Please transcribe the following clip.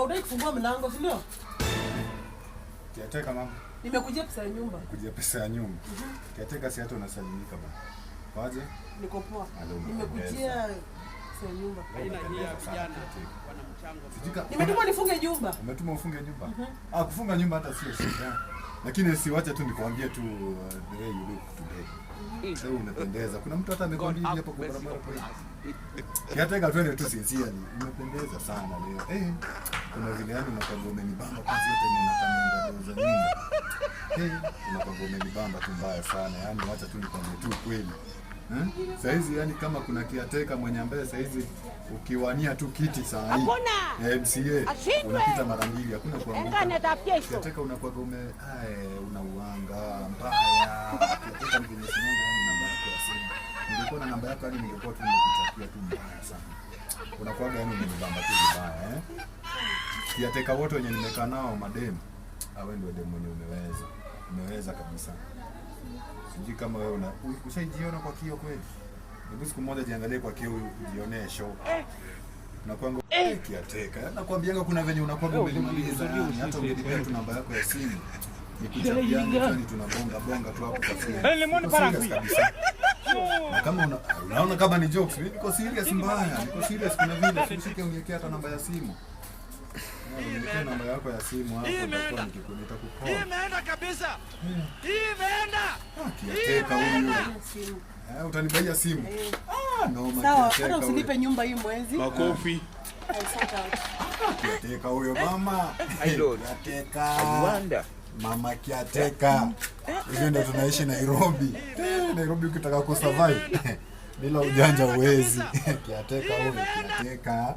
Hautaki kufungua mlango, si ndio? Caretaker, mama. Nimekujia pesa ya nyumba. Kujia pesa ya nyumba. Caretaker, si hata unasalimika bana. Kwaje? Niko poa. Alo, Nimekujia pesa ya nyumba. Unapendeza sana, caretaker. Nimetuma nifunge nyumba. Umetuma ufunge nyumba? Ah, kufunga nyumba hata sio shida. Lakini si wacha tu nikwambie tu the way you look today. Leo umependeza. Kuna mtu hata amekwambia hivi hapo kwa barabara kwa Caretaker, twende tu sincerely. Umependeza sana leo. Eh, kuna vile yani unakwambia umenibamba kwanza yote ni unakamianga za nyumba. Eh, unakwambia umenibamba tu mbaya sana. Yaani wacha tu nikwambie tu kweli. Eh? Saizi yani kama kuna caretaker mwenye ambaye saizi ukiwania tu kiti saa hii Hakuna. ya MCA Ashindwe. Unapita mara mbili, hakuna kuanguka. Enda nitafutie hizo. Caretaker, unakuwaga ume ae, una uanga mbaya. Caretaker, ni venye sinanga yani namba yako ya simu. Ningekuwa na namba yako yani ningekuwa tu nimekuchapia tu mbaya sana. Unakuwaga yani umenibamba tu vibaya, eh. Caretaker wote wenye nimekaa nao mademu, ah, wewe ndio demu mwenye umeweza. Umeweza kabisa. Sijui kama wewe una ushaijiona kwa kio kweli? Hebu siku moja jiangalie kwa kio ujionee show. Unakuanga eh, caretaker. Nakwambianga kuna venye unakuwa umenimaliza yani hata ungenipea tu namba yako ya simu. Nikuchapiane tu yani tunabonga bonga tu hapo kwa simu. Niko serious kabisa. Na kama unaona kama ni jokes, mimi niko serious mbaya. Niko serious, kuna vile usishike uniwekee hata namba ya simu. Uniwekee namba yako ya simu hapo nitakuwa nitakucall. Imeenda kabisa. Imeenda. Ah, caretaker huyu. Simu. Eh, utanibaia simu. Ah, noma, Sawa, caretaker hata huyu. usinipe nyumba hii mwezi. Makofi. I'll sort out. Caretaker huyo mama. I don't. Caretaker. I wonder. Mama caretaker. Hivyo ndio tunaishi Nairobi. Eh, Nairobi ukitaka kusurvive bila ujanja huwezi. Caretaker huyo, caretaker.